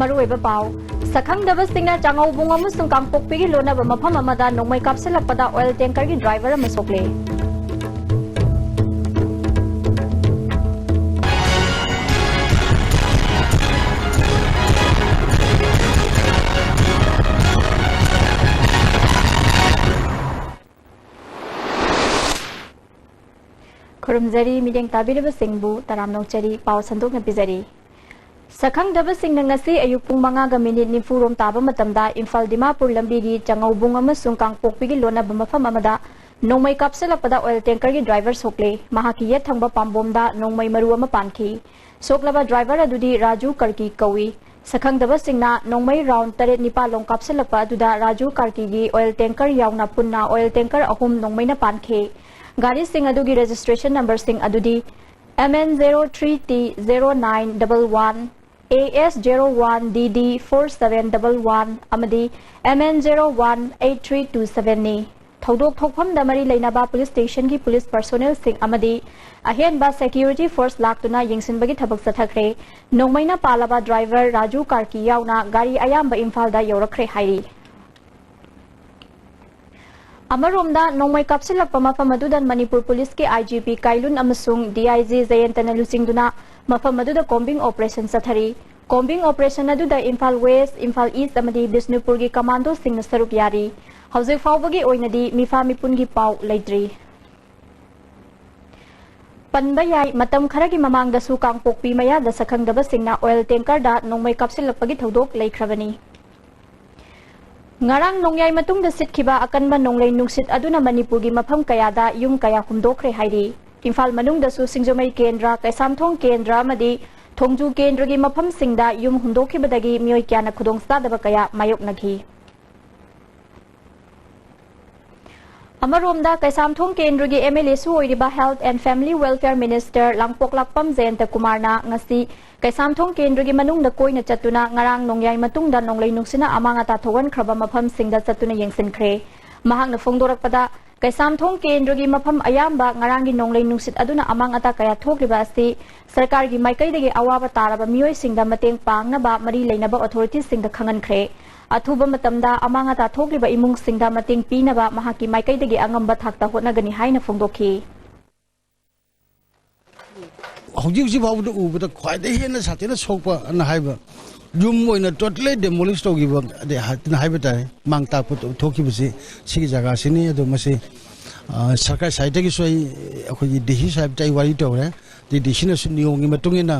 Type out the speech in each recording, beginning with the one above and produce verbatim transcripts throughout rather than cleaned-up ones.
ꯃꯔꯨꯑꯣꯏꯕ ꯄꯥꯎ꯫ ꯁꯛꯈꯪꯗꯕꯁꯤꯡꯅ ꯆꯥꯉꯧꯕꯨꯡ ꯑꯃꯁꯨꯡ ꯀꯥꯡꯄꯣꯛꯄꯤꯒꯤ ꯂꯣꯟꯅꯕ ꯃꯐꯝ ꯑꯃꯗ ꯅꯣꯡꯃꯩ ꯀꯥꯞꯁꯤꯜꯂꯛꯄꯗ ꯑꯣꯏꯜ ꯇꯦꯡꯀꯔꯒꯤ ꯗ꯭ꯔꯥꯏꯚꯔ ꯑꯃ ꯁꯣꯛꯂꯦ꯫ ꯈꯨꯔꯨꯝꯖꯔꯤ, ꯃꯤꯠꯌꯦꯡ ꯇꯥꯕꯤꯔꯤꯕꯁꯤꯡꯕꯨ ꯇꯔꯥꯝꯅ ꯑꯣꯛꯆꯔꯤ꯫ ꯄꯥꯎ ꯁꯟꯗꯣꯛꯅ ꯄꯤꯖꯔꯤ꯫ ꯁꯛꯈꯪꯗꯕꯁꯤꯡꯅ ꯉꯁꯤ ꯑꯌꯨꯛ ꯄꯨꯡ ꯃꯉꯥꯒ ꯃꯤꯅꯤꯠ ꯅꯤꯐꯨ ꯔꯣꯝ ꯇꯥꯕ ꯃꯇꯝꯗ ꯏꯝꯐꯥꯜ ꯗꯤꯃꯥꯄꯨꯔ ꯂꯝꯕꯤꯒꯤ ꯆꯥꯉꯧꯕꯨꯡ ꯑꯃꯁꯨꯡ ꯀꯥꯡꯄꯣꯛꯄꯤꯒꯤ ꯂꯣꯟꯅꯕ ꯃꯐꯝ ꯑꯃꯗ ꯅꯣꯡꯃꯩ ꯀꯥꯞꯁꯤꯜꯂꯛꯄꯗ ꯑꯣꯏꯜ ꯇꯦꯡꯀꯔꯒꯤ ꯗ꯭ꯔꯥꯏꯚꯔ ꯁꯣꯛꯂꯦ꯫ ꯃꯍꯥꯛꯀꯤ ꯌꯦꯠ ꯊꯪꯕ ꯄꯥꯝꯕꯣꯝꯗ ꯅꯣꯡꯃꯩ ꯃꯔꯨ ꯑꯃ ꯄꯥꯟꯈꯤ꯫ ꯁꯣꯛꯂꯕ ꯗ꯭ꯔꯥꯏꯚꯔ ꯑꯗꯨꯗꯤ ꯔꯥꯖꯨ ꯀꯔꯀꯤ ꯀꯧꯏ꯫ ꯁꯛꯈꯪꯗꯕꯁꯤꯡꯅ ꯅꯣꯡꯃꯩ ꯔꯥꯎꯟ ꯇꯔꯦꯠ ꯅꯤꯄꯥꯜ ꯂꯣꯝ ꯀꯥꯞꯁꯤꯜꯂꯛꯄ ꯑꯗꯨꯗ ꯔꯥꯖꯨ ꯀꯥꯔꯀꯤꯒꯤ ꯑꯣꯏꯜ ꯇꯦꯡꯀꯔ ꯌꯥꯎꯅ ꯄꯨꯟꯅ ꯑꯣꯏꯜ ꯇꯦꯡꯀꯔ ꯑꯍꯨꯝ ꯅꯣꯡꯃꯩꯅ ꯄꯥꯟꯈꯤ꯫ ꯒꯥꯔꯤꯁꯤꯡ ꯑꯗꯨꯒꯤ ꯔꯦꯖꯤꯁꯇ꯭ꯔꯦꯁꯟ ꯅꯝꯕꯔꯁꯤꯡ ꯑꯗꯨꯗꯤ M N zero three T zero nine double one, A S zero one D D four seven double one ꯑꯃꯗꯤ M N zero one eight three two seven ꯅꯤ꯫ ꯊꯧꯗꯣꯛ ꯊꯣꯛꯐꯝꯗ ꯃꯔꯤ ꯂꯩꯅꯕ ꯄꯨꯂꯤꯁ ꯁ꯭ꯇꯦꯁꯟꯒꯤ ꯄꯨꯂꯤꯁ ꯄꯔꯁꯣꯅꯦꯜꯁꯤꯡ ꯑꯃꯗꯤ ꯑꯍꯦꯟꯕ ꯁꯦꯀ꯭ꯌꯨꯔꯤꯇꯤ ꯐꯣꯔꯁ ꯂꯥꯛꯇꯨꯅ ꯌꯦꯡꯁꯤꯟꯕꯒꯤ ꯊꯕꯛ ꯆꯠꯊꯈ꯭ꯔꯦ꯫ ꯅꯣꯡꯃꯩꯅ ꯄꯥꯜꯂꯕ driver Raju ꯀꯥꯔꯀꯤ ꯌꯥꯎꯅ ꯒꯥꯔꯤ ꯑꯌꯥꯝꯕ ꯏꯝꯐꯥꯜꯗ ꯌꯧꯔꯛꯈ꯭ꯔꯦ ꯍꯥꯏꯔꯤ꯫ ꯑꯃꯔꯣꯝꯗ, ꯅꯣꯡꯃꯩ ꯀꯥꯞꯁꯤꯜꯂꯛꯄ ꯃꯐꯝ ꯑꯗꯨꯗ ꯃꯅꯤꯄꯨꯔ ꯄꯨꯂꯤꯁꯀꯤ I G P ꯀꯥꯏꯂꯨꯟ ꯑꯃꯁꯨꯡ D I G ꯖꯌꯟꯇꯅ ꯂꯨꯆꯤꯡꯗꯨꯅ ꯃꯐꯝ ꯑꯗꯨꯗ ꯀꯣꯝꯕꯤꯡ ꯑꯣꯄꯔꯦꯁꯟ ꯆꯠꯊꯔꯤ꯫ ꯀꯣꯝꯕꯤꯡ ꯑꯣꯄꯔꯦꯁꯟ ꯑꯗꯨꯗ ꯏꯝꯐꯥꯜ ꯋꯦꯁ, ꯏꯝꯐꯥꯜ ꯏꯁ ꯑꯃꯗꯤ ꯕꯤꯁꯅꯨꯄꯨꯔꯒꯤ ꯀꯃꯥꯟꯗꯣꯁꯤꯡꯅ ꯁꯔꯨꯛ ꯌꯥꯔꯤ꯫ ꯍꯧꯖꯤꯛ ꯐꯥꯎꯕꯒꯤ ꯑꯣꯏꯅꯗꯤ ꯃꯤꯐꯥ ꯃꯤꯄꯨꯟꯒꯤ ꯄꯥꯎ ꯂꯩꯇ꯭ꯔꯤ꯫ ꯄꯟꯕ ꯌꯥꯏ, ꯃꯇꯝ ꯈꯔꯒꯤ ꯃꯃꯥꯡꯗꯁꯨ ꯀꯥꯡꯄꯣꯛꯄꯤ ꯃꯌꯥꯗ ꯁꯛꯈꯪꯗꯕꯁꯤꯡꯅ ꯑꯣꯏꯜ ꯇꯦꯡꯀꯔꯗ ꯅꯣꯡꯃꯩ ꯀꯥꯞꯁꯤꯜꯂꯛꯄꯒꯤ ꯊꯧꯗꯣꯛ ꯂꯩꯈ꯭ꯔꯕꯅꯤ꯫ ꯉꯔꯥꯡ ꯅꯣꯡꯌꯥꯏ ꯃꯇꯨꯡꯗ ꯁꯤꯠꯈꯤꯕ ꯑꯀꯟꯕ ꯅꯣꯡꯂꯩ ꯅꯨꯡꯁꯤꯠ ꯑꯗꯨꯅ ꯃꯅꯤꯄꯨꯔꯒꯤ ꯃꯐꯝ ꯀꯌꯥꯗ ꯌꯨꯝ ꯀꯌꯥ ꯍꯨꯝꯗꯣꯛꯈ꯭ꯔꯦ ꯍꯥꯏꯔꯤ꯫ ꯏꯝꯐꯥꯜ ꯃꯅꯨꯡꯗꯁꯨ ꯁꯤꯡꯖꯃꯩ ꯀꯦꯟꯗ꯭ꯔ, ꯀꯩꯁꯥꯝꯊꯣꯡ ꯀꯦꯟꯗ꯭ꯔ ꯑꯃꯗꯤ ꯊꯣꯡꯖꯨ ꯀꯦꯟꯗ꯭ꯔꯒꯤ ꯃꯐꯝꯁꯤꯡꯗ ꯌꯨꯝ ꯍꯨꯝꯗꯣꯛꯈꯤꯕꯗꯒꯤ ꯃꯤꯑꯣꯏ ꯀꯌꯥꯅ ꯈꯨꯗꯣꯡꯆꯥꯗꯕ ꯀꯌꯥ ꯃꯥꯌꯣꯛꯅꯈꯤ꯫ ꯑꯃꯔꯣꯝꯗ, ꯀꯩꯁꯥꯝꯊꯣꯡ ꯀꯦꯟꯗ꯭ꯔꯒꯤ M L A ꯁꯨ ꯑꯣꯏꯔꯤꯕ Health and Family Welfare Minister ꯂꯥꯡꯄꯣꯛꯂꯥꯛꯄꯝ ꯖꯌꯟꯇ ꯀꯨꯃꯥꯔꯅ ꯉꯁꯤ ꯀꯩꯁꯥꯝꯊꯣꯡ ꯀꯦꯟꯗ꯭ꯔꯒꯤ ꯃꯅꯨꯡꯗ ꯀꯣꯏꯅ ꯆꯠꯇꯨꯅ ꯉꯔꯥꯡ ꯅꯣꯡꯌꯥꯏ ꯃꯇꯨꯡꯗ ꯅꯣꯡꯂꯩ ꯅꯨꯡꯁꯤꯠꯅ ꯑꯃꯥꯡ ꯑꯇꯥ ꯊꯣꯛꯍꯟꯈ꯭ꯔꯕ ꯃꯐꯝꯁꯤꯡꯗ ꯆꯠꯇꯨꯅ ꯌꯦꯡꯁꯤꯟꯈ꯭ꯔꯦ꯫ ꯃꯍꯥꯛꯅ ꯐꯣꯡꯗꯣꯔꯛꯄꯗ, ꯀꯩꯁꯥꯝꯊꯣꯡ ꯀꯦꯟꯗ꯭ꯔꯒꯤ ꯃꯐꯝ ꯑꯌꯥꯝꯕ ꯉꯔꯥꯡꯒꯤ ꯅꯣꯡꯂꯩ ꯅꯨꯡꯁꯤꯠ ꯑꯗꯨꯅ ꯑꯃꯥꯡ ꯑꯇꯥ ꯀꯌꯥ ꯊꯣꯛꯂꯤꯕ ꯑꯁꯤ ꯁꯔꯀꯥꯔꯒꯤ ꯃꯥꯏꯀꯩꯗꯒꯤ ꯑꯋꯥꯕ ꯇꯥꯔꯕ ꯃꯤꯑꯣꯏꯁꯤꯡꯗ ꯃꯇꯦꯡ ꯄꯥꯡꯅꯕ ꯃꯔꯤ ꯂꯩꯅꯕ ꯑꯣꯊꯣꯔꯤꯇꯤꯁꯤꯡꯗ ꯈꯪꯍꯟꯈ꯭ꯔꯦ꯫ ꯑꯊꯨꯕ ꯃꯇꯝꯗ ꯑꯃꯥꯡ ꯑꯇꯥ ꯊꯣꯛꯂꯤꯕ ꯏꯃꯨꯡꯁꯤꯡꯗ ꯃꯇꯦꯡ ꯄꯤꯅꯕ ꯃꯍꯥꯛꯀꯤ ꯃꯥꯏꯀꯩꯗꯒꯤ ꯑꯉꯝꯕ ꯊꯥꯛꯇ ꯍꯣꯠꯅꯒꯅꯤ ꯍꯥꯏꯅ ꯐꯣꯡꯗꯣꯛꯈꯤ꯫ ꯍꯧꯖꯤꯛ ꯍꯧꯖꯤꯛ ꯐꯥꯎꯕꯗ ꯎꯕꯗ ꯈ꯭ꯋꯥꯏꯗꯒꯤ ꯍꯦꯟꯅ ꯁꯥꯊꯤꯅ ꯁꯣꯛꯄ ꯑꯅ ꯍꯥꯏꯕ ꯌꯨꯝ ꯑꯣꯏꯅ totally demolish ꯇꯧꯈꯤꯕ ꯑꯗꯩ ꯍꯥ-, ꯍꯥꯏꯕ ꯇꯥꯔꯦ, ꯃꯥꯡ ꯇꯥꯛꯄ ꯊꯣꯛꯈꯤꯕꯁꯤ ꯁꯤꯒꯤ ꯖꯒꯥꯁꯤꯅꯤ꯫ ꯑꯗꯣ ꯃꯁꯤ, ꯑ, ꯁꯔꯀꯥꯔ ꯁꯥꯏꯠꯇꯒꯤꯁꯨ ꯑꯩ, ꯑꯩꯈꯣꯏꯒꯤ ꯗꯤ ꯁꯤ ꯁꯥꯍꯦꯕꯇ ꯑꯩ ꯋꯥꯔꯤ ꯇꯧꯔꯦ꯫ ꯑꯗꯩ ꯗꯤ ꯁꯤꯅꯁꯨ ꯅꯤꯌꯣꯝꯒꯤ ꯃꯇꯨꯡ ꯏꯟꯅ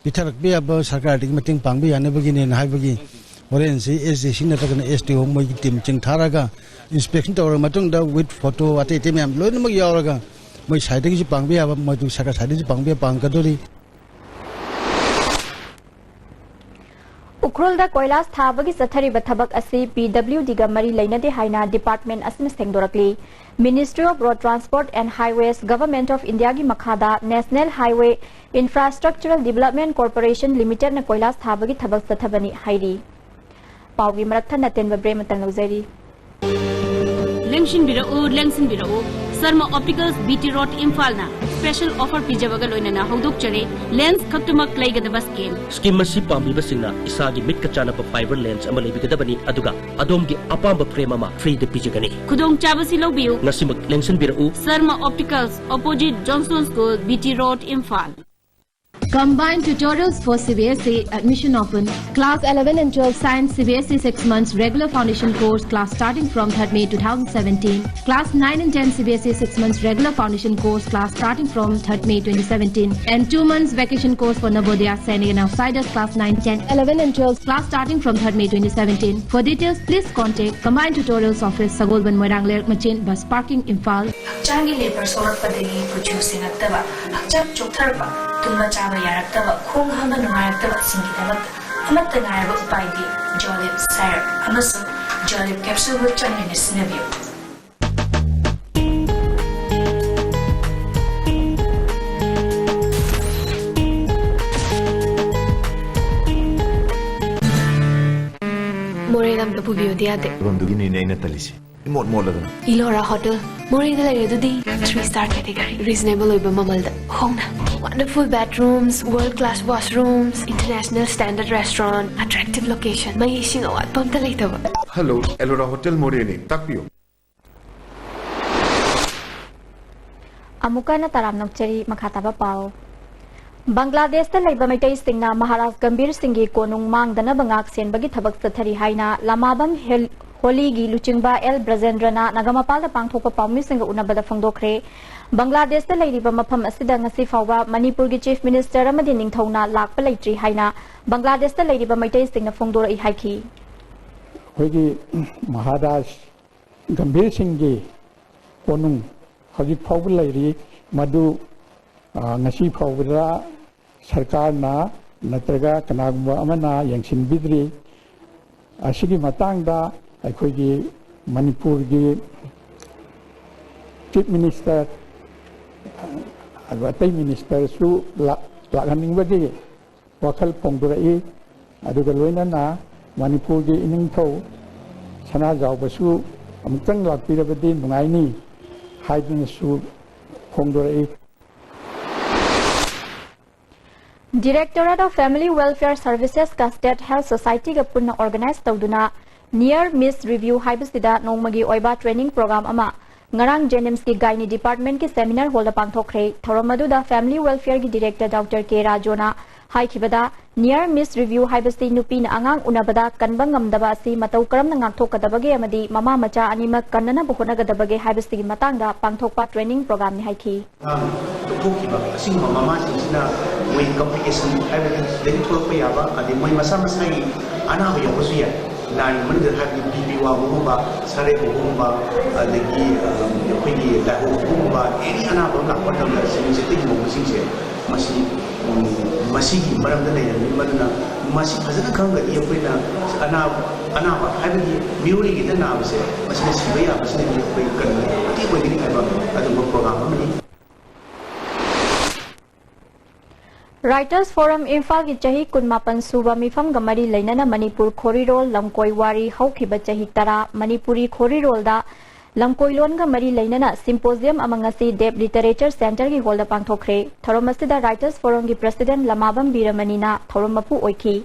ꯄꯤꯊꯔꯛꯄ ꯌꯥꯕ ꯁꯔꯀꯥꯔꯗꯒꯤ ꯃꯇꯦꯡ ꯄꯥꯡꯕ ꯌꯥꯅꯕꯒꯤꯅꯦꯅ ꯍꯥꯏꯕꯒꯤ ꯍꯣꯔꯦꯟꯁꯤ ꯑꯦꯁ ꯗꯤ ꯁꯤ ꯅꯠꯇ꯭ꯔꯒꯅ ꯑꯦꯁ ꯗꯤ ꯑꯣ ꯃꯣꯏꯒꯤ ꯇꯤꯝꯁꯤꯡ ꯊꯥꯔꯒ inspection ꯇꯧꯔꯕ ꯃꯇꯨꯡꯗ with photo ꯑꯇꯩ ꯑꯇꯩ ꯃꯌꯥꯝ ꯂꯣꯏꯅꯃꯛ ꯌꯥꯎꯔꯒ ꯃꯣꯏ ꯁꯥꯏꯠꯇꯒꯤꯁꯨ ꯄꯥꯡꯕ ꯌꯥꯕ, ꯃꯣꯏꯗꯨ ꯁꯔꯀꯥꯔ ꯁꯥꯏꯠꯇꯒꯤꯁꯨ ꯄꯥꯡꯕ ꯌꯥꯕ ꯄꯥꯡꯒꯗꯧꯔꯤ꯫ ꯎꯈ꯭ꯔꯨꯜꯗ ꯀꯣꯏꯂꯥꯁ ꯊꯥꯕꯒꯤ ꯆꯠꯊꯔꯤꯕ ꯊꯕꯛ ꯑꯁꯤ ꯄꯤ ꯗꯕ꯭ꯂꯤꯎ ꯗꯤꯒ ꯃꯔꯤ ꯂꯩꯅꯗꯦ ꯍꯥꯏꯅ ꯗꯤꯄꯥꯔꯠꯃꯦꯟ ꯑꯁꯤꯅ ꯁꯦꯡꯗꯣꯔꯛꯂꯤ꯫ Ministry of Road Transport and Highways, Government of Indiaꯒꯤ ꯃꯈꯥꯗ National Highway Infrastructural Development Corporation Limitedꯅ ꯀꯣꯏꯂꯥꯁ ꯊꯥꯕꯒꯤ ꯊꯕꯛ ꯆꯠꯊꯕꯅꯤ ꯍꯥꯏꯔꯤ꯫ ꯄꯥꯎꯒꯤ ꯃꯔꯛ ꯊꯠꯅ ꯇꯦꯟꯕ break ꯑꯃꯇꯪ ꯂꯧꯖꯔꯤ꯫ ꯂꯦꯡꯁꯤꯟꯕꯤꯔꯛꯎ, ꯂꯦꯡꯁꯤꯟꯕꯤꯔꯛꯎ꯫ Sharma opticals, B T road, ꯏꯝꯐꯥꯜꯅ special offer ꯄꯤꯖꯕꯒ ꯂꯣꯏꯅꯅ ꯍꯧꯗꯣꯛꯆꯔꯤ꯫ Lens ꯈꯛꯇꯃꯛ ꯂꯩꯒꯗꯕ scheme꯫ Scheme ꯑꯁꯤ ꯄꯥꯝꯕꯤꯕꯁꯤꯡꯅ ꯏꯁꯥꯒꯤ ꯃꯤꯠꯀ ꯆꯥꯟꯅꯕ fiber lens ꯑꯃ ꯂꯩꯕꯤꯒꯗꯕꯅꯤ, ꯑꯗꯨꯒ ꯑꯗꯣꯝꯒꯤ ꯑꯄꯥꯝꯕ frame ꯑꯃ freeꯗ ꯄꯤꯖꯒꯅꯤ꯫ ꯈꯨꯗꯣꯡꯆꯥꯕꯁꯤ ꯂꯧꯕꯤꯌꯨ꯫ ꯉꯁꯤꯃꯛ ꯂꯦꯡꯁꯤꯟꯕꯤꯔꯛꯎ꯫ Sarma Opticals, opposite Johnson School, B T Road, Imphal. Combined Tutorials for C B S E, admission open. Class eleven and twelve Science C B S E six months regular foundation course class starting from third May two thousand seventeen. Class nine and ten C B S E six months regular foundation course class starting from third May twenty seventeen. And two months vacation course for Navodaya, Sainik and Outsiders class nine, ten, eleven and twelve class starting from third May twenty seventeen. For details, please contact Combined Tutorials Office, Sagolband, Moirang, Leirak Machin, bus parking, Imphal. ꯍꯛꯆꯥꯡꯒꯤ ꯂꯦꯄꯔ ꯁꯣꯛꯂꯛꯄꯗꯒꯤ ꯀꯨꯆꯨ ꯁꯦꯡꯉꯛꯇꯕ, ꯍꯛꯆꯥꯡ ꯆꯣꯛꯊꯔꯛꯄ, ꯇꯨꯝꯕ ꯆꯥꯕ ꯌꯥꯔꯛꯇꯕ, ꯈꯣꯡ ꯍꯥꯝꯕ ꯅꯨꯡꯉꯥꯏꯔꯛꯇꯕꯁꯤꯡꯒꯤꯗꯃꯛꯇ ꯑꯃꯠꯇ ꯉꯥꯏꯔꯕ ꯎꯄꯥꯏꯗꯤ Jolib syrup ꯑꯃꯁꯨꯡ Jolib capsule ꯕꯨ ꯆꯥꯡ ꯅꯥꯏꯅ ꯁꯤꯖꯤꯟꯅꯕꯤꯌꯨ꯫ ꯃꯣꯔꯦ ꯂꯝꯗ ꯄꯨꯕꯤꯌꯨꯗꯤ ꯌꯥꯗꯦ꯫ ꯐꯤꯕꯝꯗꯨꯒꯤꯅꯤꯅꯦ ꯑꯩꯅ ꯇꯜꯂꯤꯁꯦ꯫ ꯏꯃꯣꯠ ꯃꯣꯠꯂꯗꯅ꯫ ꯏꯂꯣꯔꯥ ꯍꯣꯇꯦꯜ ꯃꯣꯔꯦꯗ ꯂꯩꯔꯦ ꯑꯗꯨꯗꯤ꯫ Three star category, reasonable ꯑꯣꯏꯕ ꯃꯃꯜꯗ ꯍꯣꯡꯅ꯫ Wonderful bedrooms, world class washrooms, international standard restaurant, attractive location, ꯃꯩ ꯏꯁꯤꯡ ꯑꯋꯥꯠꯄ ꯑꯝꯇ ꯂꯩꯇꯕ꯫ ꯍꯜꯂꯣ, ꯑꯦꯂꯣꯔꯥ ꯍꯣꯇꯦꯜ ꯃꯣꯔꯦꯅꯤ, ꯇꯥꯛꯄꯤꯌꯨ꯫ ꯑꯃꯨꯛꯀ ꯍꯟꯅ ꯇꯔꯥꯝꯅ ꯑꯣꯛꯆꯔꯤ꯫ ꯃꯈꯥ ꯇꯥꯕ ꯄꯥꯎ꯫ ꯕꯪꯒ꯭ꯂꯥꯗꯦꯁꯇ ꯂꯩꯕ ꯃꯩꯇꯩꯁꯤꯡꯅ ꯃꯍꯥꯔꯥꯖ ꯒꯝꯚꯤꯔ ꯁꯤꯡꯒꯤ ꯀꯣꯅꯨꯡ ꯃꯥꯡꯗꯅꯕ ꯉꯥꯛ ꯁꯦꯟꯕꯒꯤ ꯊꯕꯛ ꯆꯠꯊꯔꯤ ꯍꯥꯏꯅ ꯂꯃꯥꯕꯝ ꯍꯦꯜ-, ꯍꯣꯂꯤꯒꯤ ꯂꯨꯆꯤꯡꯕ ꯑꯦꯜ ꯕ꯭ꯔꯖꯦꯟꯗ꯭ꯔꯅ ꯅꯒꯥꯃꯄꯥꯜꯗ ꯄꯥꯡꯊꯣꯛꯄ ꯄꯥꯎꯃꯤꯁꯤꯡꯒ ꯎꯅꯕꯗ ꯐꯣꯡꯗꯣꯛꯈ꯭ꯔꯦ꯫ ꯕꯪꯒ꯭ꯂꯥꯗꯦꯁꯇ ꯂꯩꯔꯤꯕ ꯃꯐꯝ ꯑꯁꯤꯗ ꯉꯁꯤ ꯐꯥꯎꯕ ꯃꯅꯤꯄꯨꯔꯒꯤ ꯆꯤꯐ ꯃꯤꯅꯤꯁꯇꯔ ꯑꯃꯗꯤ ꯅꯤꯡꯊꯧꯅ ꯂꯥꯛꯄ ꯂꯩꯇ꯭ꯔꯤ ꯍꯥꯏꯅ ꯕꯪꯒ꯭ꯂꯥꯗꯦꯁꯇ ꯂꯩꯔꯤꯕ ꯃꯩꯇꯩꯁꯤꯡꯅ ꯐꯣꯡꯗꯣꯔꯛꯏ ꯍꯥꯏꯈꯤ꯫ ꯑꯩꯈꯣꯏꯒꯤ ꯃꯍꯥꯔꯥꯖ ꯒꯝꯚꯤꯔ ꯁꯤꯡꯒꯤ ꯀꯣꯅꯨꯡ ꯍꯧꯖꯤꯛ ꯐꯥꯎꯕ ꯂꯩꯔꯤ꯫ ꯃꯗꯨ, ꯑ, ꯉꯁꯤ ꯐꯥꯎꯕꯗ ꯁꯔꯀꯥꯔꯅ ꯅꯠꯇ꯭ꯔꯒ ꯀꯅꯥꯒꯨꯝꯕ ꯑꯃꯅ ꯌꯦꯡꯁꯤꯟꯕꯤꯗ꯭ꯔꯤ꯫ ꯑꯁꯤꯒꯤ ꯃꯇꯥꯡꯗ ꯑꯩꯈꯣꯏꯒꯤ ꯃꯅꯤꯄꯨꯔꯒꯤ ꯆꯤꯐ ꯃꯤꯅꯤꯁꯇꯔ, ꯑꯗꯨꯒ ꯑꯇꯩ ꯃꯤꯅꯤꯁꯇꯔꯁꯨ ꯂꯥꯛ-, ꯂꯥꯛꯍꯟꯅꯤꯡꯕꯒꯤ ꯋꯥꯈꯜ ꯐꯣꯡꯗꯣꯔꯛꯏ꯫ ꯑꯗꯨꯒ ꯂꯣꯏꯅꯅ ꯃꯅꯤꯄꯨꯔꯒꯤ ꯏꯅꯤꯡꯊꯧ ꯁꯅꯥꯖꯥꯎꯕꯁꯨ ꯑꯃꯨꯛꯇꯪ ꯂꯥꯛꯄꯤꯔꯕꯗꯤ ꯅꯨꯡꯉꯥꯏꯅꯤ ꯍꯥꯏꯗꯨꯅꯁꯨ ꯐꯣꯡꯗꯣꯔꯛꯏ꯫ Directorate of Family Welfare Servicesꯀ State Health Societyꯒ ꯄꯨꯟꯅ organize ꯇꯧꯗꯨꯅ Near Miss Review ꯍꯥꯏꯕꯁꯤꯗ ꯅꯣꯡꯃꯒꯤ ꯑꯣꯏꯕ training program ꯑꯃ ꯉꯔꯥꯡ JNIMSꯀꯤ Gynae Departmentꯀꯤ seminar hallꯗ ꯄꯥꯡꯊꯣꯛꯈ꯭ꯔꯦ꯫ ꯊꯧꯔꯝ ꯑꯗꯨꯗ Family Welfareꯒꯤ Director Doctor K ꯔꯥꯖꯣꯅ ꯍꯥꯏꯈꯤꯕꯗ, Near Miss Review ꯍꯥꯏꯕꯁꯤ ꯅꯨꯄꯤꯅ ꯑꯉꯥꯡ ꯎꯅꯕꯗ ꯀꯟꯕ ꯉꯝꯗꯕ ꯑꯁꯤ ꯃꯇꯧ ꯀꯔꯝꯅ ꯉꯥꯛꯊꯣꯛꯀꯗꯕꯒꯦ ꯑꯃꯗꯤ ꯃꯃꯥ ꯃꯆꯥ ꯑꯅꯤꯃꯛ ꯀꯟꯅꯅꯕ ꯍꯣꯠꯅꯒꯗꯕꯒꯦ ꯍꯥꯏꯕꯁꯤꯒꯤ ꯃꯇꯥꯡꯗ ꯄꯥꯡꯊꯣꯛꯄ training programꯅꯤ ꯍꯥꯏꯈꯤ꯫ ꯑꯉꯥꯡ ꯂꯧꯊꯣꯛꯈꯤꯕ ꯑꯁꯤꯒꯨꯝꯕ ꯃꯃꯥꯁꯤꯡꯁꯤꯅ ꯃꯣꯏ complication ꯍꯥꯏꯕꯗꯤ ꯁꯤꯗꯒꯤ ꯊꯣꯛꯂꯛꯄ ꯌꯥꯕ, ꯑꯗꯩ ꯃꯣꯏ ꯃꯁꯥ ꯃꯁꯥꯒꯤ ꯑꯅꯥꯕ ꯌꯥꯎꯕꯁꯨ ꯌꯥꯏ꯫ ꯅꯥꯔꯤꯕ ꯃꯅꯨꯡꯗ ꯍꯥꯏꯕꯗꯤ BP ꯋꯥꯡꯕꯒꯨꯝꯕ, ꯁꯔꯦꯡ ꯍꯧꯕꯒꯨꯝꯕ, ꯑꯗꯒꯤ, ꯑ, ꯑꯩꯈꯣꯏꯒꯤ ꯂꯥꯏꯍꯧ ꯍꯧꯕꯒꯨꯝꯕ, any ꯑꯅꯥꯕ ꯑꯃ ꯂꯥꯛꯄ ꯃꯇꯝꯗ ꯁꯤ ꯃꯤꯁꯦ ꯇꯤꯡꯕ ꯃꯁꯤꯡꯁꯦ ꯃꯁꯤ, ꯎꯝ, ꯃꯁꯤꯒꯤ ꯃꯔꯝꯗ ꯂꯩꯔꯕꯅꯤ꯫ ꯃꯗꯨꯅ ꯃꯁꯤ ꯐꯖꯅ ꯈꯪꯉꯒꯗꯤ ꯑꯩꯈꯣꯏꯅ ꯑꯅꯥꯕ, ꯑꯅꯥꯕ ꯍꯥꯏꯕꯗꯤ ꯃꯤꯑꯣꯏꯕꯒꯤꯗ ꯅꯥꯕꯁꯦ ꯃꯁꯤꯅ ꯁꯤꯕ ꯌꯥꯕꯁꯤꯗꯒꯤ ꯑꯩꯈꯣꯏ ꯀꯟꯕ ꯃꯇꯦꯡ ꯑꯣꯏꯒꯅꯤ ꯍꯥꯏꯕ ꯑꯗꯨꯒꯨꯝꯕ program ꯑꯃꯅꯤ꯫ Writers Forum ꯏꯝꯐꯥꯜꯒꯤ ꯆꯍꯤ ꯀꯨꯟꯃꯥꯄꯟ ꯁꯨꯕ ꯃꯤꯐꯝꯒ ꯃꯔꯤ ꯂꯩꯅꯅ ꯃꯅꯤꯄꯨꯔ ꯈꯣꯔꯤꯔꯣꯜ ꯂꯝꯀꯣꯏ ꯋꯥꯔꯤ ꯍꯧꯈꯤꯕ ꯆꯍꯤ ꯇꯔꯥ ꯃꯅꯤꯄꯨꯔꯤ ꯈꯣꯔꯤꯔꯣꯜꯗ ꯂꯝꯀꯣꯏꯂꯣꯟꯒ ꯃꯔꯤ ꯂꯩꯅꯅ symposium ꯑꯃ ꯉꯁꯤ ꯗꯦꯕ ꯂꯤꯇꯔꯦꯆꯔ ꯁꯦꯟꯇꯔꯒꯤ ꯍꯣꯜꯗ ꯄꯥꯡꯊꯣꯛꯈ꯭ꯔꯦ꯫ ꯊꯧꯔꯝ ꯑꯁꯤꯗ Writers Forumꯒꯤ President ꯂꯃꯥꯕꯝ ꯕꯤꯔꯃꯅꯤꯅ ꯊꯧꯔꯝ ꯃꯄꯨ ꯑꯣꯏꯈꯤ꯫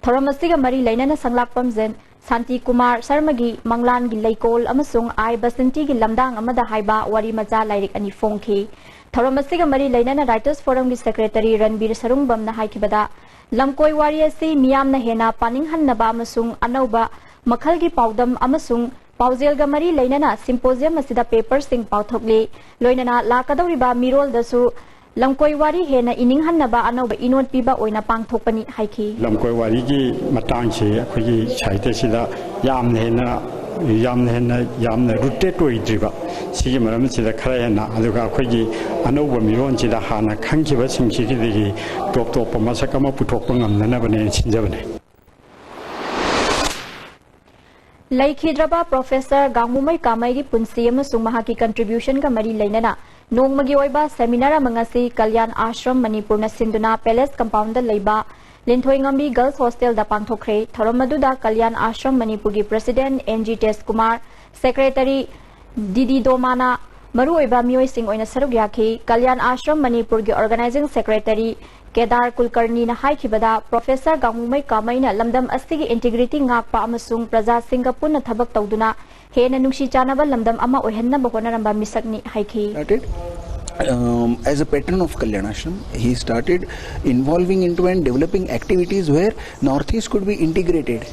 ꯊꯧꯔꯝ ꯑꯁꯤꯒ ꯃꯔꯤ ꯂꯩꯅꯅ ꯁꯪꯂꯥꯛꯄꯝꯖꯦꯟ ꯁꯥꯟꯇꯤ ꯀꯨꯃꯥꯔ ꯁꯔꯃꯒꯤ ꯃꯪꯂꯥꯟꯒꯤ ꯂꯩꯀꯣꯜ ꯑꯃꯁꯨꯡ ꯑꯥꯏ ꯕꯁꯟꯇꯤꯒꯤ ꯂꯝꯗꯥꯡ ꯑꯃꯗ ꯍꯥꯏꯕ ꯋꯥꯔꯤ ꯃꯆꯥ ꯂꯥꯏꯔꯤꯛ ꯑꯅꯤ ꯐꯣꯡꯈꯤ꯫ ꯊꯧꯔꯝ ꯑꯁꯤꯒ ꯃꯔꯤ ꯂꯩꯅꯅ Writers Forumꯒꯤ Secretary ꯔꯟꯕꯤꯔ ꯁꯔꯨꯡꯕꯝꯅ ꯍꯥꯏꯈꯤꯕꯗ, ꯂꯝꯀꯣꯏ ꯋꯥꯔꯤ ꯑꯁꯤ ꯃꯤꯌꯥꯝꯅ ꯍꯦꯟꯅ ꯄꯥꯅꯤꯡꯍꯟꯅꯕ ꯑꯃꯁꯨꯡ ꯑꯅꯧꯕ ꯃꯈꯜꯒꯤ ꯄꯥꯎꯗꯝ ꯑꯃꯁꯨꯡ ꯄꯥꯎꯖꯦꯜꯒ ꯃꯔꯤ ꯂꯩꯅꯅ symposium ꯑꯁꯤꯗ paperꯁꯤꯡ ꯄꯥꯎꯊꯣꯛꯂꯤ꯫ ꯂꯣꯏꯅꯅ ꯂꯥꯛꯀꯗꯧꯔꯤꯕ ꯃꯤꯔꯣꯜꯗꯁꯨ ꯂꯝꯀꯣꯏ ꯋꯥꯔꯤ ꯍꯦꯟꯅ ꯏꯅꯤꯡꯍꯟꯅꯕ ꯑꯅꯧꯕ ꯏꯅꯣꯠ ꯄꯤꯕ ꯑꯣꯏꯅ ꯄꯥꯡꯊꯣꯛꯄꯅꯤ ꯍꯥꯏꯈꯤ꯫ ꯂꯝꯀꯣꯏ ꯋꯥꯔꯤꯒꯤ ꯃꯇꯥꯡꯁꯤ ꯑꯩꯈꯣꯏꯒꯤ ꯁꯥꯍꯤꯇ꯭ꯌꯁꯤꯗ ꯌꯥꯝꯅ ꯍꯦꯟꯅ, ꯌꯥꯝꯅ ꯍꯦꯟꯅ, ꯌꯥꯝꯅ rooted ꯑꯣꯏꯗ꯭ꯔꯤꯕ, ꯁꯤꯒꯤ ꯃꯔꯝꯁꯤꯗ ꯈꯔ ꯍꯦꯟꯅ, ꯑꯗꯨꯒ ꯑꯩꯈꯣꯏꯒꯤ ꯑꯅꯧꯕ ꯃꯤꯔꯣꯟꯁꯤꯗ ꯍꯥꯟꯅ ꯈꯪꯈꯤꯕꯁꯤꯡꯁꯤꯗꯒꯤ ꯇꯣꯞ ꯇꯣꯞꯄ ꯃꯁꯛ ꯑꯃ ꯄꯨꯊꯣꯛꯄ ꯉꯝꯅꯅꯕꯅꯦꯅ ꯁꯤꯟꯖꯕꯅꯦ꯫ ꯂꯩꯈꯤꯗ꯭ꯔꯕ Professor ꯒꯥꯡꯃꯨꯃꯩ ꯀꯥꯃꯩꯒꯤ ꯄꯨꯟꯁꯤ ꯑꯃꯁꯨꯡ ꯃꯍꯥꯛꯀꯤ contributionꯒ ꯃꯔꯤ ꯂꯩꯅꯅ ꯅꯣꯡꯃꯒꯤ ꯑꯣꯏꯕ seminar ꯑꯃ ꯉꯁꯤ ꯀꯜꯌꯥꯟ ꯑꯥꯁ꯭ꯔꯝ ꯃꯅꯤꯄꯨꯔꯅ ꯁꯤꯟꯗꯨꯅ Palace Compoundꯗ ꯂꯩꯕ ꯂꯤꯟꯊꯣꯏꯉꯝꯕꯤ Girls Hostelꯗ ꯄꯥꯡꯊꯣꯛꯈ꯭ꯔꯦ꯫ ꯊꯧꯔꯝ ꯑꯗꯨꯗ ꯀꯜꯌꯥꯟ ꯑꯥꯁ꯭ꯔꯝ ꯃꯅꯤꯄꯨꯔꯒꯤ President ꯑꯦꯟ ꯖꯤ ꯇꯦꯖꯀꯨꯃꯥꯔ, Secretary ꯗꯤ ꯗꯤ ꯗꯣꯃꯥꯅ ꯃꯔꯨꯑꯣꯏꯕ ꯃꯤꯑꯣꯏꯁꯤꯡ ꯑꯣꯏꯅ ꯁꯔꯨꯛ ꯌꯥꯈꯤ꯫ ꯀꯜꯌꯥꯟ ꯑꯥꯁ꯭ꯔꯝ ꯃꯅꯤꯄꯨꯔꯒꯤ Organizing Secretary ꯀꯦꯗꯥꯔ ꯀꯨꯜꯀꯔꯅꯤꯅ ꯍꯥꯏꯈꯤꯕꯗ, Professor ꯒꯥꯡꯃꯨꯃꯩ ꯀꯥꯃꯩꯅ ꯂꯝꯗꯝ ꯑꯁꯤꯒꯤ integrity ꯉꯥꯛꯄ ꯑꯃꯁꯨꯡ ꯄ꯭ꯔꯖꯥꯁꯤꯡꯒ ꯄꯨꯟꯅ ꯊꯕꯛ ꯇꯧꯗꯨꯅ ꯍꯦꯟꯅ ꯅꯨꯡꯁꯤ ꯆꯥꯟꯅꯕ ꯂꯝꯗꯝ ꯑꯃ ꯑꯣꯏꯍꯟꯅꯕ ꯍꯣꯠꯅꯔꯝꯕ ꯃꯤꯁꯛꯅꯤ ꯍꯥꯏꯈꯤ꯫ Started um, as a patron of Kalyan Ashram. He started involving into and developing activities where Northeast could be integrated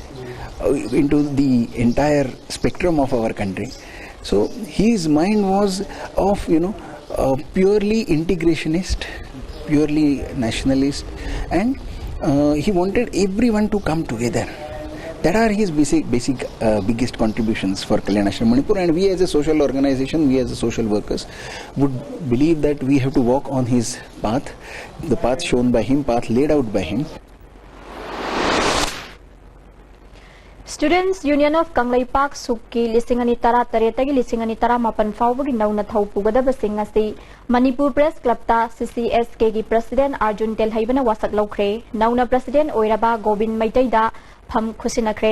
uh, into the entire spectrum of our country. So his mind was of, you know, a purely integrationist, purely nationalist, and uh, he wanted everyone to come together. That are his basic, basic uh, biggest contributions for Kalyan Ashram Manipur. And we as a social organization, we as a social workers, would believe that we have to walk on his path, the path shown by him, path laid out by him. Students Union of Kangleipak ꯁꯨꯛꯀꯤ ꯂꯤꯁꯤꯡ ꯑꯅꯤ ꯇꯔꯥ ꯇꯔꯦꯠꯇꯒꯤ ꯂꯤꯁꯤꯡ ꯑꯅꯤ ꯇꯔꯥ ꯃꯥꯄꯟ ꯐꯥꯎꯕꯒꯤ ꯅꯧꯅ ꯊꯧ ꯄꯨꯒꯗꯕꯁꯤꯡ ꯑꯁꯤ ꯃꯅꯤꯄꯨꯔ ꯄ꯭ꯔꯦꯁ ꯀ꯭ꯂꯕꯇ ꯁꯤ ꯁꯤ ꯑꯦꯁ ꯀꯦꯒꯤ ꯄ꯭ꯔꯁꯤꯗꯦꯟ ꯑꯥꯔꯖꯨꯟ ꯇꯦꯜꯍꯩꯕꯅ ꯋꯥꯁꯛ ꯂꯧꯈ꯭ꯔꯦ꯫ ꯅꯧꯅ ꯄ꯭ꯔꯁꯤꯗꯦꯟ ꯑꯣꯏꯔꯕ ꯒꯣꯕꯤꯟ ꯃꯩꯇꯩꯗ ꯐꯝ ꯈꯨꯠꯁꯤꯟꯅꯈ꯭ꯔꯦ꯫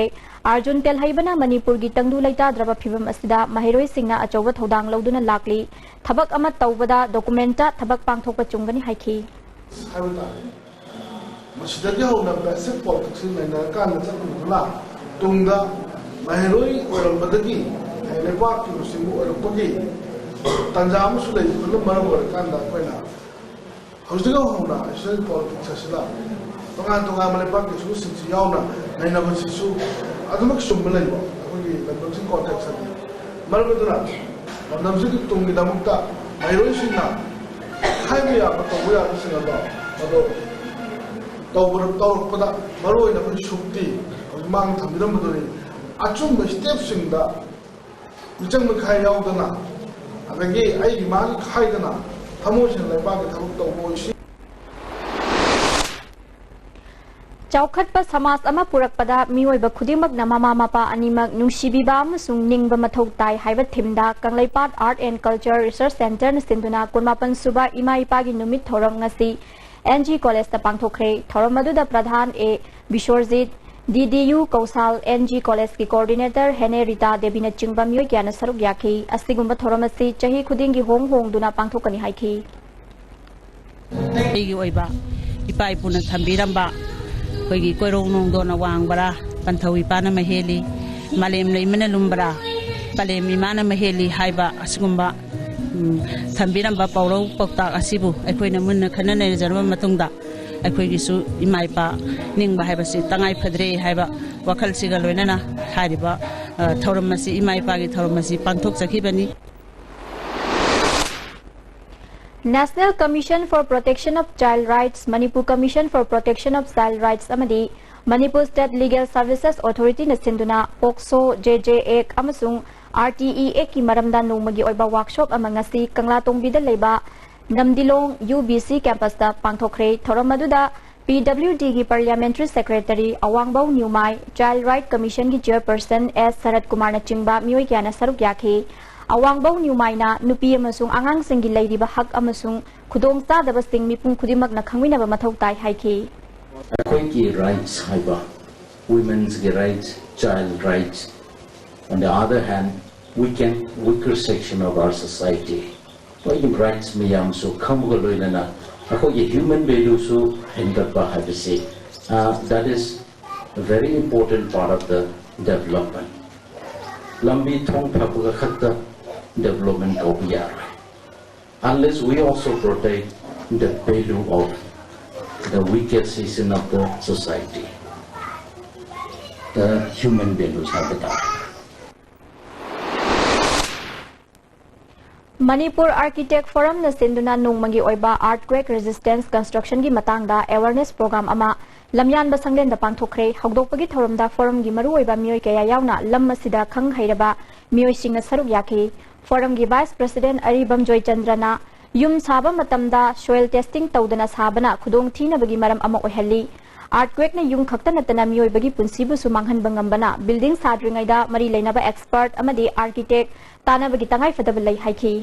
ꯑꯥꯔꯖꯨꯟ ꯇꯦꯜꯍꯩꯕꯅ ꯃꯅꯤꯄꯨꯔꯒꯤ ꯇꯪꯗꯨ ꯂꯩꯇꯥꯗ꯭ꯔꯕ ꯐꯤꯕꯝ ꯑꯁꯤꯗ ꯃꯍꯩꯔꯣꯏꯁꯤꯡꯅ ꯑꯆꯧꯕ ꯊꯧꯗꯥꯡ ꯂꯧꯗꯨꯅ ꯂꯥꯛꯂꯤ꯫ ꯊꯕꯛ ꯑꯃ ꯇꯧꯕꯗ ꯗꯣꯀꯨꯃꯦꯟꯇ ꯊꯕꯛ ꯄꯥꯡꯊꯣꯛꯄ ꯆꯨꯝꯒꯅꯤ ꯍꯥꯏꯈꯤ꯫ ꯍꯥꯏꯕ ꯇꯥꯔꯦ꯫ ꯃꯁꯤꯗꯒꯤ ꯍꯧꯅ ꯕꯦꯁꯤꯛ ꯄꯣꯂꯤꯇꯤꯛꯁꯁꯤ ꯅꯩꯅꯔꯀꯥꯟꯗ ꯆꯠꯄꯗꯨꯅ ꯇꯨꯡꯗ ꯃꯍꯩꯔꯣꯏ ꯑꯣꯏꯔꯝꯕꯗꯒꯤ ꯂꯩꯕꯥꯛꯀꯤ ꯂꯨꯆꯤꯡꯕ ꯑꯣꯏꯔꯛꯄꯒꯤ ꯇꯥꯟꯖꯥ ꯑꯃꯁꯨ ꯂꯩꯕꯗꯨꯅ ꯃꯔꯝ ꯑꯣꯏꯔꯀꯥꯟꯗ ꯑꯩꯈꯣꯏꯅ ꯍꯧꯖꯤꯛꯇꯒꯤ ꯍꯧꯅ ꯏꯁꯇꯨꯗꯦꯟ ꯄꯣꯂꯤꯇꯤꯛꯁ ꯑꯁꯤꯗ ꯇꯣꯉꯥꯟ ꯇꯣꯉꯥꯟꯕ ꯂꯩꯕꯥꯛꯀꯤ ꯏꯁꯨꯁꯤꯡꯁꯤ ꯌꯥꯎꯅ ꯅꯩꯅꯕꯁꯤꯁꯨ ꯑꯗꯨꯃꯛ ꯆꯨꯝꯕ ꯂꯩꯕ ꯑꯩꯈꯣꯏꯒꯤ ꯂꯝꯗꯝꯁꯤꯒꯤ ꯀꯣꯟꯇꯦꯛꯁ ꯑꯗꯨ ꯃꯔꯝ ꯑꯗꯨꯅ ꯂꯝꯗꯝꯁꯤꯒꯤ ꯇꯨꯡꯒꯤꯗꯃꯛꯇ ꯃꯍꯩꯔꯣꯏꯁꯤꯡꯅ ꯍꯥꯏꯕ ꯌꯥꯕ ꯇꯧꯕ ꯌꯥꯕꯁꯤꯡ ꯑꯗꯣ ꯃꯗꯨ ꯇꯧꯕ ꯇꯧꯔꯛꯄꯗ ꯃꯔꯨꯑꯣꯏꯅ ꯑꯩꯈꯣꯏ ꯁꯨꯛꯇꯤ ꯍꯧꯖꯤꯛ ꯃꯥꯡ ꯊꯝꯕꯤꯔꯝꯕꯗꯨꯅꯤ꯫ ꯑꯆꯨꯝꯕ ꯁ꯭ꯇꯦꯞꯁꯤꯡꯗ ꯃꯤꯆꯪ ꯃꯤꯈꯥꯏ ꯌꯥꯎꯗꯅ ꯑꯗꯒꯤ ꯑꯩꯒꯤ ꯃꯥꯒꯤ ꯈꯥꯏꯗꯅ ꯊꯃꯣꯏ ꯁꯦꯡꯅ ꯂꯩꯕꯥꯛꯀꯤ ꯊꯕꯛ ꯇꯧꯕ ꯑꯣꯏꯁꯤ꯫ ꯆꯥꯎꯈꯠꯄ ꯁꯃꯥꯖ ꯑꯃ ꯄꯨꯔꯛꯄꯗ ꯃꯤꯑꯣꯏꯕ ꯈꯨꯗꯤꯡꯃꯛꯅ ꯃꯃꯥ ꯃꯄꯥ ꯑꯅꯤꯃꯛ ꯅꯨꯡꯁꯤꯕꯤꯕ ꯑꯃꯁꯨꯡ ꯅꯤꯡꯕ ꯃꯊꯧ ꯇꯥꯏ ꯍꯥꯏꯕ ꯊꯤꯝꯗ Kangleipak Art and Culture Research Centreꯅ ꯁꯤꯟꯗꯨꯅ ꯀꯨꯟꯃꯥꯄꯟ ꯁꯨꯕ ꯏꯃꯥ ꯏꯄꯥꯒꯤ ꯅꯨꯃꯤꯠ ꯊꯧꯔꯝ ꯉꯁꯤ ꯑꯦꯟ ꯖꯤ ꯀꯣꯂꯦꯖꯇ ꯄꯥꯡꯊꯣꯛꯈ꯭ꯔꯦ꯫ ꯊꯧꯔꯝ ꯑꯗꯨꯗ ꯄ꯭ꯔꯙꯥꯟ ꯑꯦ ꯕꯤꯁ꯭ꯋꯔꯖꯤꯠ, ꯗꯤ ꯗꯤ ꯌꯨ ꯀꯧꯁꯥꯜ, ꯑꯦꯟ ꯖꯤ ꯀꯣꯂꯦꯖꯀꯤ ꯀꯣꯑꯣꯔꯗꯤꯅꯦꯇꯔ ꯍꯦꯅꯦꯔꯤꯇꯥ ꯗꯦꯕꯤꯅꯆꯤꯡꯕ ꯃꯤꯑꯣꯏ ꯀꯌꯥꯅ ꯁꯔꯨꯛ ꯌꯥꯈꯤ꯫ ꯑꯁꯤꯒꯨꯝꯕ ꯊꯧꯔꯝ ꯑꯁꯤ ꯆꯍꯤ ꯈꯨꯗꯤꯡꯒꯤ ꯍꯣꯡ ꯍꯣꯡꯗꯨꯅ ꯄꯥꯡꯊꯣꯛꯀꯅꯤ ꯍꯥꯏꯈꯤ꯫ ꯑꯩꯒꯤ ꯑꯣꯏꯕ ꯏꯄꯥ ꯏꯄꯨꯅ ꯊꯝꯕꯤꯔꯝꯕ ꯑꯩꯈꯣꯏꯒꯤ ꯀꯣꯏꯔꯧ ꯅꯣꯡꯗꯣꯟꯅ ꯋꯥꯡꯕꯔꯥ, ꯄꯟꯊꯧ ꯏꯄꯥꯅ ꯃꯍꯦꯜꯂꯤ, ꯃꯥꯂꯦꯝ ꯂꯩꯃꯅ ꯂꯨꯝꯕꯔꯥ, ꯄꯂꯦꯝ ꯏꯃꯥꯅ ꯃꯍꯦꯜꯂꯤ ꯍꯥꯏꯕ ꯑꯁꯤꯒꯨꯝꯕ, ꯎꯝ, ꯊꯝꯕꯤꯔꯝꯕ ꯄꯥꯎꯔꯧ ꯄꯥꯎꯇꯥꯛ ꯑꯁꯤꯕꯨ ꯑꯩꯈꯣꯏꯅ ꯃꯨꯟꯅ ꯈꯟꯅ ꯅꯩꯅꯖꯔꯕ ꯃꯇꯨꯡꯗ ꯑꯩꯈꯣꯏꯒꯤꯁꯨ ꯏꯃꯥ ꯏꯄꯥ ꯅꯤꯡꯕ ꯍꯥꯏꯕꯁꯤ ꯇꯉꯥꯏ ꯐꯗ꯭ꯔꯦ ꯍꯥꯏꯕ ꯋꯥꯈꯜꯁꯤꯒ ꯂꯣꯏꯅꯅ ꯍꯥꯏꯔꯤꯕ, ꯑ, ꯊꯧꯔꯝ ꯑꯁꯤ, ꯏꯃꯥ ꯏꯄꯥꯒꯤ ꯊꯧꯔꯝ ꯑꯁꯤ ꯄꯥꯡꯊꯣꯛꯆꯈꯤꯕꯅꯤ꯫ National Commission for Protection of Child Rights, Manipur Commission for Protection of Child Rights ꯑꯃꯗꯤ Manipur State Legal Services Authorityꯅ ꯁꯤꯟꯗꯨꯅ ꯄꯣꯛꯁꯣ, ꯖꯦ ꯖꯦ ꯑꯦꯛ ꯑꯃꯁꯨꯡ ꯑꯥꯔ ꯇꯤ ꯏ ꯑꯦꯛꯀꯤ ꯃꯔꯝꯗ ꯅꯣꯡꯃꯒꯤ ꯑꯣꯏꯕ ꯋꯥꯔꯛꯁꯣꯞ ꯑꯃ ꯉꯁꯤ ꯀꯪꯂꯥꯇꯣꯡꯕꯤꯗ ꯂꯩꯕ ꯅꯝꯗꯤꯂꯣꯡ ꯌꯨ ꯕꯤ ꯁꯤ ꯀꯦꯝꯄꯁꯇ ꯄꯥꯡꯊꯣꯛꯈ꯭ꯔꯦ꯫ ꯊꯧꯔꯝ ꯑꯗꯨꯗ ꯄꯤ ꯗꯕ꯭ꯂꯤꯎ ꯗꯤꯒꯤ Parliamentary Secretary Awangbow Newmai, Child Right Commissionꯒꯤ Chairperson ꯑꯦꯁ ꯁꯔꯠ ꯀꯨꯃꯥꯔꯅꯆꯤꯡꯕ ꯃꯤꯑꯣꯏ ꯀꯌꯥꯅ ꯁꯔꯨꯛ ꯌꯥꯈꯤ꯫ ꯑꯋꯥꯡꯕꯧ ꯅ꯭ꯌꯨꯃꯥꯏꯅ ꯅꯨꯄꯤ ꯑꯃꯁꯨꯡ ꯑꯉꯥꯡꯁꯤꯡꯒꯤ ꯂꯩꯔꯤꯕ ꯍꯛ ꯑꯃꯁꯨꯡ ꯈꯨꯗꯣꯡꯆꯥꯗꯕꯁꯤꯡ ꯃꯤꯄꯨꯝ ꯈꯨꯗꯤꯡꯃꯛꯅ ꯈꯪꯃꯤꯟꯅꯕ ꯃꯊꯧ ꯇꯥꯏ ꯍꯥꯏꯈꯤ꯫ ꯑꯩꯈꯣꯏꯒꯤ rights ꯍꯥꯏꯕ, women's ꯒꯤ rights, child rights, on the other hand, weakened, weaker section of our society, ꯃꯣꯏꯒꯤ rights ꯃꯌꯥꯝꯁꯨ ꯈꯪꯕꯒ ꯂꯣꯏꯅꯅ ꯑꯩꯈꯣꯏꯒꯤ human value ꯁꯨ ꯍꯦꯟꯒꯠꯄ ꯍꯥꯏꯕꯁꯤ, uh, that is a very important part of the development. ꯂꯝꯕꯤ ꯊꯣꯡ ꯐꯕꯒ ꯈꯛꯇ development ꯀꯧꯕ ꯌꯥꯔꯣꯏ, unless we also protect the value of the weaker section of the society, the human values ꯍꯥꯏꯕ ꯇꯥꯔꯦ꯫ Manipur Architect Forumꯅ ꯁꯤꯟꯗꯨꯅ ꯅꯣꯡꯃꯒꯤ ꯑꯣꯏꯕ Earthquake Resistance Constructionꯒꯤ ꯃꯇꯥꯡꯗ awareness program ꯑꯃ ꯂꯝꯌꯥꯟꯕ ꯁꯪꯂꯦꯟꯗ ꯄꯥꯡꯊꯣꯛꯈ꯭ꯔꯦ꯫ ꯍꯧꯗꯣꯛꯄꯒꯤ ꯊꯧꯔꯝꯗ forumꯒꯤ ꯃꯔꯨꯑꯣꯏꯕ ꯃꯤꯑꯣꯏ ꯀꯌꯥ ꯌꯥꯎꯅ ꯂꯝ ꯑꯁꯤꯗ ꯈꯪ ꯍꯩꯔꯕ ꯃꯤꯑꯣꯏꯁꯤꯡꯅ ꯁꯔꯨꯛ ꯌꯥꯈꯤ꯫ Forumꯒꯤ Vice President ꯑꯔꯤꯕꯝ ꯖꯣꯏꯆꯟꯗ꯭ꯔꯅ ꯌꯨꯝ ꯁꯥꯕ ꯃꯇꯝꯗ soil testing ꯇꯧꯗꯅ ꯁꯥꯕꯅ ꯈꯨꯗꯣꯡ ꯊꯤꯅꯕꯒꯤ ꯃꯔꯝ ꯑꯃ ꯑꯣꯏꯍꯜꯂꯤ꯫ Earthquakeꯅ ꯌꯨꯝ ꯈꯛꯇ ꯅꯠꯇꯅ ꯃꯤꯑꯣꯏꯕꯒꯤ ꯄꯨꯟꯁꯤꯕꯨꯁꯨ ꯃꯥꯡꯍꯟꯕ ꯉꯝꯕꯅ building ꯁꯥꯗ꯭ꯔꯤꯉꯩꯗ ꯃꯔꯤ ꯂꯩꯅꯕ expert ꯑꯃꯗꯤ architect ꯇꯥꯟꯅꯕꯒꯤ ꯇꯉꯥꯏꯐꯗꯕ ꯂꯩ ꯍꯥꯏꯈꯤ꯫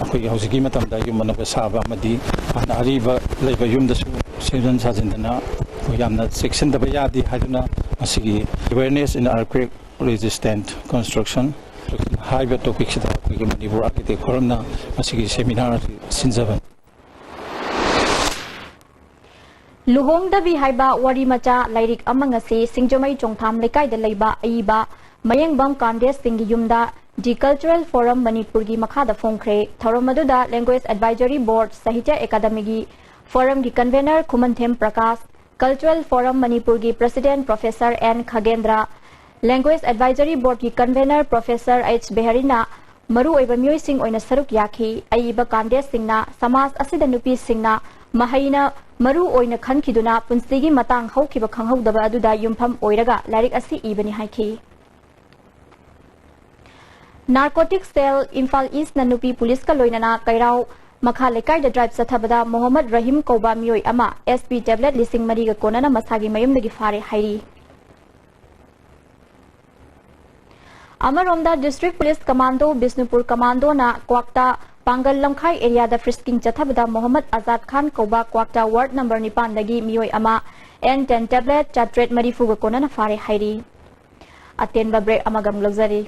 ꯑꯩꯈꯣꯏꯒꯤ ꯍꯧꯖꯤꯛꯀꯤ ꯃꯇꯝꯗ ꯌꯨꯝ ꯑꯅꯧꯕ ꯁꯥꯕ ꯑꯃꯗꯤ ꯍꯥꯟꯅ ꯑꯔꯤꯕ ꯂꯩꯕ ꯌꯨꯝꯗꯁꯨ ꯁꯦꯝꯖꯤꯟ ꯁꯥꯖꯤꯟꯗꯅ ꯑꯩꯈꯣꯏ ꯌꯥꯝꯅ ꯆꯦꯛꯁꯤꯟꯗꯕ ꯌꯥꯗꯦ ꯍꯥꯏꯗꯨꯅ ꯃꯁꯤꯒꯤ Awareness in Earthquake Resistant Construction ꯍꯥꯏꯕ topicꯁꯤꯗ ꯑꯩꯈꯣꯏꯒꯤ Manipur Architect Forumꯅ ꯃꯁꯤꯒꯤ seminar ꯑꯁꯤ ꯁꯤꯟꯖꯕꯅꯤ꯫ ꯂꯨꯍꯣꯡꯗꯕꯤ ꯍꯥꯏꯕ ꯋꯥꯔꯤ ꯃꯆꯥ ꯂꯥꯏꯔꯤꯛ ꯑꯃ ꯉꯁꯤ ꯁꯤꯡꯖꯃꯩ ꯆꯣꯡꯊꯥꯝ ꯂꯩꯀꯥꯏꯗ ꯂꯩꯕ ꯑꯏꯕ ꯃꯌꯦꯡꯕꯝ ꯀꯥꯟꯗꯦꯁ ꯁꯤꯡꯒꯤ ꯌꯨꯝꯗ The Cultural Forum ꯃꯅꯤꯄꯨꯔꯒꯤ ꯃꯈꯥꯗ ꯐꯣꯡꯈ꯭ꯔꯦ꯫ ꯊꯧꯔꯝ ꯑꯗꯨꯗ Language Advisory Board, ꯁꯥꯍꯤꯇ꯭ꯌ ꯑꯦꯀꯥꯗꯃꯤꯒꯤ forumꯒꯤ convener Khumanthem Prakash, Cultural Forum ꯃꯅꯤꯄꯨꯔꯒꯤ President Professor N Khagendra, Language Advisory Boardꯀꯤ convener Professor ꯑꯩꯆ ꯕꯦꯍꯔꯤꯅ ꯃꯔꯨꯑꯣꯏꯕ ꯃꯤꯑꯣꯏꯁꯤꯡ ꯑꯣꯏꯅ ꯁꯔꯨꯛ ꯌꯥꯈꯤ꯫ ꯑꯏꯕ ꯀꯥꯟꯗꯦꯁ ꯁꯤꯡꯅ ꯁꯃꯥꯖ ꯑꯁꯤꯗ ꯅꯨꯄꯤꯁꯤꯡꯅ ꯃꯍꯩꯅ ꯃꯔꯨ ꯑꯣꯏꯅ ꯈꯟꯈꯤꯗꯨꯅ ꯄꯨꯟꯁꯤꯒꯤ ꯃꯇꯥꯡ ꯍꯧꯈꯤꯕ ꯈꯪꯍꯧꯗꯕ ꯑꯗꯨꯗ ꯌꯨꯝꯐꯝ ꯑꯣꯏꯔꯒ ꯂꯥꯏꯔꯤꯛ ꯑꯁꯤ ꯏꯕꯅꯤ ꯍꯥꯏꯈꯤ꯫ Narcotic Cell ꯏꯝꯐꯥꯜ Eastꯅ ꯅꯨꯄꯤ ꯄꯨꯂꯤꯁꯀ ꯂꯣꯏꯅꯅ ꯀꯩꯔꯥꯎ ꯃꯈꯥ ꯂꯩꯀꯥꯏꯗ ꯗ꯭ꯔꯥꯏꯚ ꯆꯠꯊꯕꯗ ꯃꯣꯍꯝꯃꯗ ꯔꯍꯤꯝ ꯀꯧꯕ ꯃꯤꯑꯣꯏ ꯑꯃ ꯑꯦꯁ ꯄꯤ ꯇꯦꯕ꯭ꯂꯦꯠ ꯂꯤꯁꯤꯡ ꯃꯔꯤꯒ ꯀꯣꯟꯅꯅ ꯃꯁꯥꯒꯤ ꯃꯌꯨꯝꯗꯒꯤ ꯐꯥꯔꯦ ꯍꯥꯏꯔꯤ꯫ ꯑꯃꯔꯣꯝꯗ, district police commando Bishnupur ꯀꯃꯥꯟꯗꯣꯅ Kwakta ꯄꯥꯡꯒꯜ ꯂꯝꯈꯥꯏ ꯑꯦꯔꯤꯌꯥꯗ ꯐ꯭ꯔꯤꯁꯀꯤꯡ ꯆꯠꯊꯕꯗ ꯃꯣꯍꯝꯃꯗ ꯑꯖꯥꯗ ꯈꯥꯟ ꯀꯧꯕ ꯀ꯭ꯋꯥꯛꯇ ꯋꯥꯔꯗ ꯅꯝꯕꯔ ꯅꯤꯄꯥꯟꯗꯒꯤ ꯃꯤꯑꯣꯏ ꯑꯃ ꯑꯦꯟ ꯇꯦꯟ ꯇꯦꯕ꯭ꯂꯦꯠ ꯆꯥꯇ꯭ꯔꯦꯠ ꯃꯔꯤꯐꯨꯒ ꯀꯣꯟꯅꯅ ꯐꯥꯔꯦ ꯍꯥꯏꯔꯤ꯫ ꯑꯇꯦꯟꯕ ꯕ꯭ꯔꯦꯛ ꯑꯃꯒ ꯑꯃꯨꯛ ꯂꯧꯖꯔꯤ꯫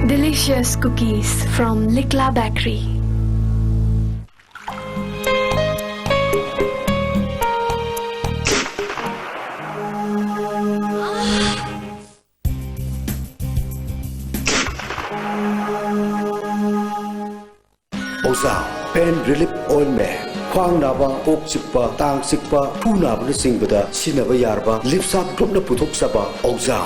Delicious cookies from Likla Bakery. ꯑꯣꯖꯥ ꯄꯦꯟ ꯔꯤꯂꯤꯐ ꯑꯣꯏꯜꯃꯦꯟ, ꯈ꯭ꯋꯥꯡ ꯅꯥꯕ, ꯀꯣꯛ ꯆꯤꯛꯄ, ꯇꯥꯡ ꯆꯤꯛꯄ, ꯈꯨ ꯅꯥꯕꯅꯆꯤꯡꯕꯗ ꯁꯤꯖꯤꯟꯅꯕ ꯌꯥꯔꯕ ꯂꯤꯞꯁꯥꯞ ꯒ꯭ꯔꯨꯞꯅ ꯄꯨꯊꯣꯛꯆꯕ ꯑꯣꯖꯥ꯫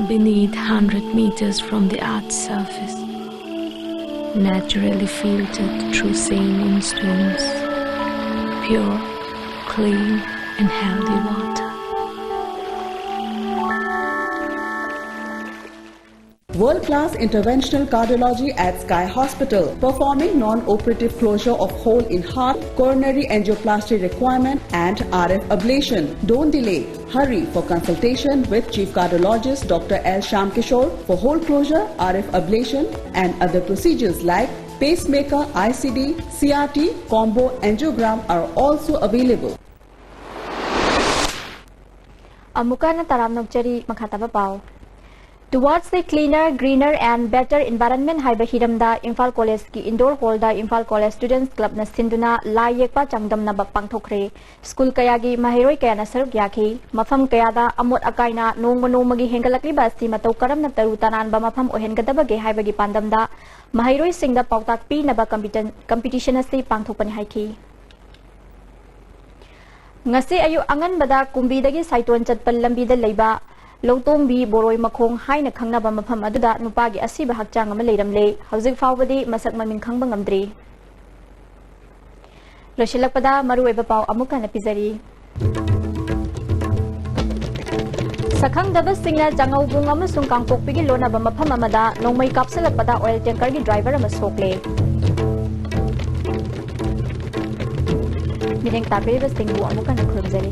Beneath, hundred meters from the earth's surface, naturally filtered through saline stones, pure, clean, and healthy water. World-class interventional cardiology at Sky Hospital, performing non-operative closure of hole in heart, coronary angioplasty requirement, and R F ablation. Don't delay. Hurry for consultation with Chief Cardiologist Doctor L Shyamkishore for hole closure, R F ablation, and other procedures like pacemaker, I C D, C R T, combo angiogram are also available. ꯑꯃꯨꯛꯀ ꯍꯟꯅ ꯇꯔꯥꯝꯅ ꯑꯣꯛꯆꯔꯤ꯫ ꯃꯈꯥ ꯇꯥꯕ ꯄꯥꯎ꯫ Towards the cleaner, greener and better environment ꯍꯥꯏꯕ ꯍꯤꯔꯝꯗ ꯏꯝꯐꯥꯜ ꯀꯣꯂꯦꯖꯀꯤ ꯏꯟꯗꯣꯔ ꯍꯣꯜꯗ Imphal college ꯁ꯭ꯇꯨꯗꯦꯟꯠꯁ ꯀ꯭ꯂꯕꯅ ꯁꯤꯟꯗꯨꯅ ꯂꯥꯏ ꯌꯦꯛꯄ ꯆꯥꯡꯗꯝꯅꯕ ꯄꯥꯡꯊꯣꯛꯈ꯭ꯔꯦ꯫ ꯁ꯭ꯀꯨꯜ ꯀꯌꯥꯒꯤ ꯃꯍꯩꯔꯣꯏ ꯀꯌꯥꯅ ꯁꯔꯨꯛ ꯌꯥꯈꯤ꯫ ꯃꯐꯝ ꯀꯌꯥꯗ ꯑꯃꯣꯠ ꯑꯀꯥꯏꯅ ꯅꯣꯡꯃ ꯅꯣꯡꯃꯒꯤ ꯍꯦꯟꯒꯠꯂꯛꯂꯤꯕ ꯑꯁꯤ ꯃꯇꯧ ꯀꯔꯝꯅ ꯇꯔꯨ ꯇꯅꯥꯟꯕ ꯃꯐꯝ ꯑꯣꯏꯍꯟꯒꯗꯕꯒꯦ ꯍꯥꯏꯕꯒꯤ ꯄꯥꯟꯗꯝꯗ ꯃꯍꯩꯔꯣꯏꯁꯤꯡꯗ ꯄꯥꯎꯇꯥꯛ ꯄꯤꯅꯕ ꯀꯝꯄꯤꯇꯟ-, ꯀꯝꯄꯤꯇꯤꯁꯟ ꯑꯁꯤ ꯄꯥꯡꯊꯣꯛꯄꯅꯤ ꯍꯥꯏꯈꯤ꯫ ꯉꯁꯤ ꯑꯌꯨꯛ ꯑꯉꯟꯕꯗ ꯀꯨꯝꯕꯤꯗꯒꯤ ꯁꯥꯏꯇꯣꯟ ꯆꯠꯄ ꯂꯝꯕꯤꯗ ꯂꯩꯕ ꯂꯧꯇꯣꯡꯕꯤ ꯕꯣꯔꯣꯏ ꯃꯈꯣꯡ ꯍꯥꯏꯅ ꯈꯪꯅꯕ ꯃꯐꯝ ꯑꯗꯨꯗ ꯅꯨꯄꯥꯒꯤ ꯑꯁꯤꯕ ꯍꯛꯆꯥꯡ ꯑꯃ ꯂꯩꯔꯝꯂꯦ꯫ ꯍꯧꯖꯤꯛ ꯐꯥꯎꯕꯗꯤ ꯃꯁꯛ ꯃꯃꯤꯡ ꯈꯪꯕ ꯉꯝꯗ꯭ꯔꯤ꯫ ꯂꯣꯏꯁꯤꯜꯂꯛꯄꯗ ꯃꯔꯨꯑꯣꯏꯕ ꯄꯥꯎ ꯑꯃꯨꯛ ꯍꯟꯅ ꯄꯤꯖꯔꯤ꯫ ꯁꯛꯈꯪꯗꯕꯁꯤꯡꯅ ꯆꯥꯉꯧꯕꯨꯡ ꯑꯃꯁꯨꯡ ꯀꯥꯡꯄꯣꯛꯄꯤꯒꯤ ꯂꯣꯟꯅꯕ ꯃꯐꯝ ꯑꯃꯗ ꯅꯣꯡꯃꯩ ꯀꯥꯞꯁꯤꯜꯂꯛꯄꯗ oil tanker ꯒꯤ driver ꯑꯃ ꯁꯣꯛꯂꯦ꯫ ꯃꯤꯠꯌꯦꯡ ꯇꯥꯕꯤꯔꯤꯕꯁꯤꯡꯕꯨ ꯑꯃꯨꯛ ꯍꯟꯅ ꯈꯨꯔꯨꯝꯖꯔꯤ꯫